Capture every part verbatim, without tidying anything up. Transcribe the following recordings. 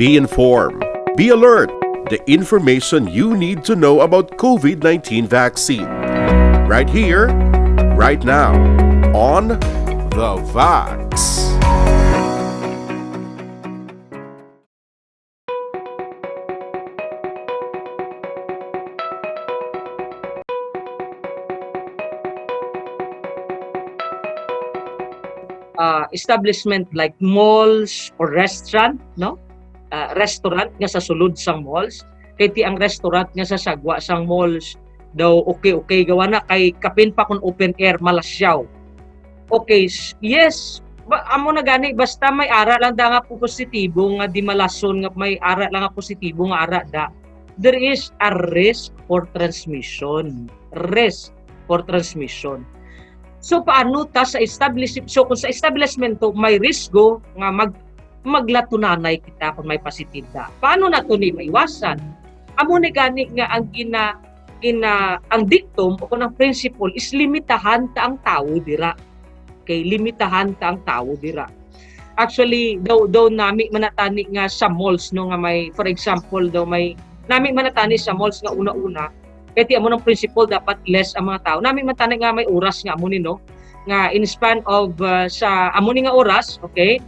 Be informed. Be alert. The information you need to know about COVID nineteen vaccine. Right here, right now, on The Vax. uh, establishment like malls or restaurant, no? Uh, restaurant nga sa sulod sang malls. Kay ti ang restaurant nga sa sagwa sang malls daw okay-okay gawa na kay kapin pa kung open air malasyaw. Okay, s- yes, ba, amo na gani basta may ara lang da nga positibo nga di malason nga may ara lang nga positibo nga ara da. There is a risk for transmission. Risk for transmission. So paano ta sa establishment? So kung sa establishment to may risgo nga mag maglatunanay kita kung may positive na. Paano na to ni maiwasan? Amo ni gani nga ang gina, gina ang dictum o kung ang principle is limitahan ta ang tawo dira. Okay, limitahan ta ang tawo dira. Actually, daw daw nami man natani nga sa malls no nga may for example daw may nami man natani sa malls nga una-una kay ti amo nang principle dapat less ang mga tao. Nami man tani nga may oras nga amo ni no nga in span of uh, sa amo ni nga oras, okay?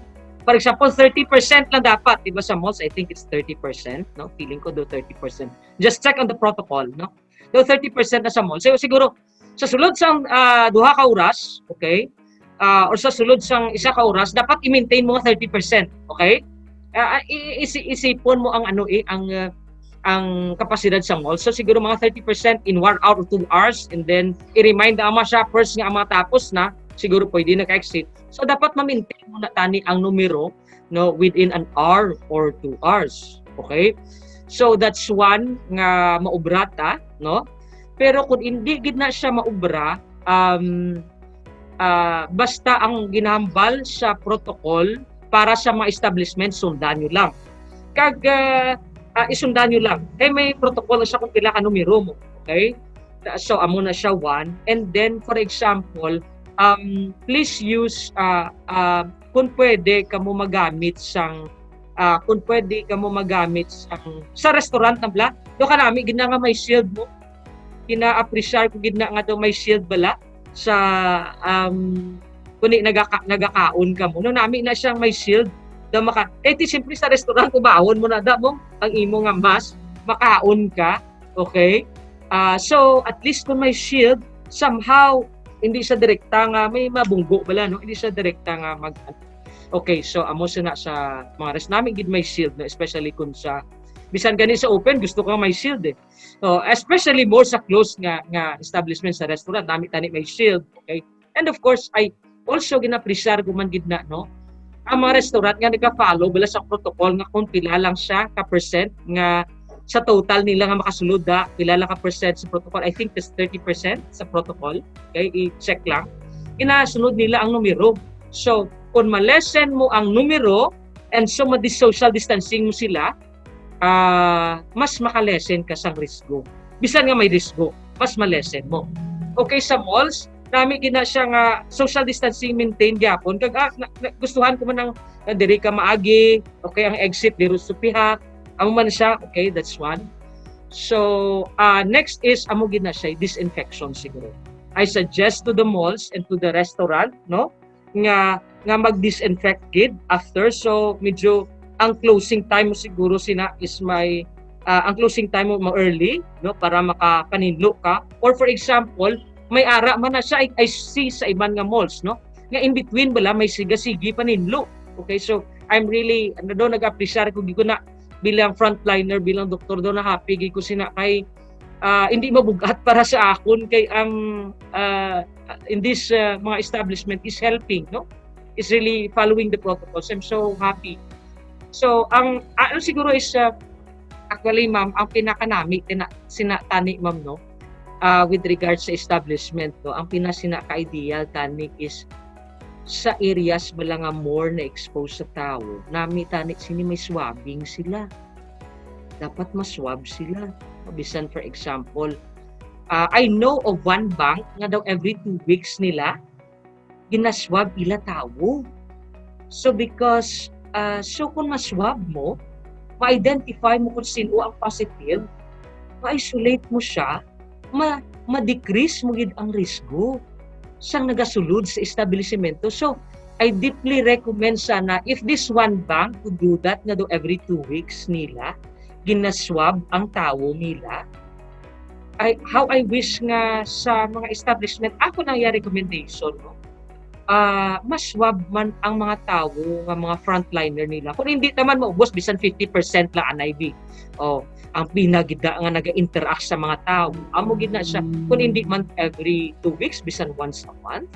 For example, thirty percent lang dapat, di ba sa malls, I think it's thirty percent, no? Feeling ko do thirty percent. Just check on the protocol, no? Do thirty percent na sa mall. So siguro sa sulod sang uh, duha ka oras, okay? Uh, or sa sulod sang isa ka oras, dapat i-maintain mo nga thirty percent, okay? Uh, isi isipon mo ang ano eh, ang uh, ang kapasidad sa mall. So siguro mga thirty percent in one hour or two hours and then i-remind ang mga shoppers nga ang mga tapos na, siguro pwede na ka-exit. So dapat ma-maintain mo na tani ang numero no within an hour or two hours. Okay? So that's one nga maubra ta, no? Pero kung hindi gid na siya maubra, um, uh, basta ang ginahambal sa protocol para sa mga establishment, sundan nyo lang. Kag uh, uh, isundan nyo lang. Kay may protocol na siya kung pila ka numero mo. Okay? So, amo na siya one. And then, for example, um, please use, uh, uh, kung pwede kamo magamit sang, uh, kung pwede kamo magamit sang, sa restaurant na bla, do kanami gina nga may shield mo. Gina-appreciate ko gid na nga daw may shield bala sa um, kuni nagaka nagakaon ka mo. No, nami na siyang may shield na maka eh ti siyempre sa restaurant ubahon mo na da mo ang imo nga mask, makaon ka. Okay? Uh, so at least kung may shield, somehow hindi siya direkta nga may mabunggo bala no, hindi siya direkta nga mag Okay, so amo sina sa mga rest nami gid may shield no, especially kung sa bisan gani sa open gusto ko may shield eh. So, especially more sa close nga nga establishment sa restaurant, nami tani may shield, okay? And of course, I also ginapressure ko man gid na, no? Ang mga restaurant nga nagka-follow bala sa protocol nga kung pila lang siya ka percent nga sa total nila nga makasulod da, pila lang ka percent sa protocol. I think that's thirty percent sa protocol. Okay, i-check lang. Ginasunod nila ang numero. So, kung ma-lessen mo ang numero and so ma-social distancing mo sila, uh, mas makalesen ka sang risgo. Bisan nga may risgo, mas malesen mo. Okay, sa malls, nami gina siya nga social distancing maintain gyapon. Kag ah, na, na, gustuhan ko man ang na diri ka maagi, okay, ang exit diri sa piha. Amo man siya, okay, that's one. So, uh, next is amo gina siya disinfection siguro. I suggest to the malls and to the restaurant, no, nga nga mag-disinfect gid after. So medyo ang closing time mo siguro sina is may uh, ang closing time mo ma-early no para makapaninlo ka. Or for example, may ara man na siya I, I see sa iban nga malls no nga in between bala may siga-sige paninlo. Okay, so I'm really ano do nag-appreciate ko gid ko na bilang frontliner, bilang doktor do na happy gid ko sina kay uh, hindi mabugat para sa akon kay ang uh, in this uh, mga establishment is helping, no? Is really following the protocols. I'm so happy. So, ang ano siguro is uh, actually ma'am, ang pinakanami tina, sina tani ma'am no, uh, with regards sa establishment no, ang pinasinaka-ideal tani is sa areas bala nga more na exposed sa tawo, nami tani sini may swabbing sila. Dapat maswab sila. Bisan for example, uh, I know of one bank nga daw every two weeks nila ginaswab ila tawo. So because uh, so kung maswab mo, ma-identify mo kung sino ang positive, ma-isolate mo siya, ma ma-decrease mo gid ang risgo sang nagasulod sa establishmento. So, I deeply recommend sana if this one bank could do that nga do every two weeks nila ginaswab ang tawo nila. I, how I wish nga sa mga establishment, ako na iya recommendation, no? Ah, maswab man ang mga tawo nga mga frontliner nila. Kung hindi naman maubos, bisan fifty percent lang anay bi. Oh, ang pinagida nga naga-interact sa mga tawo. Amo gid na siya. Kung hindi man every two weeks, bisan once a month.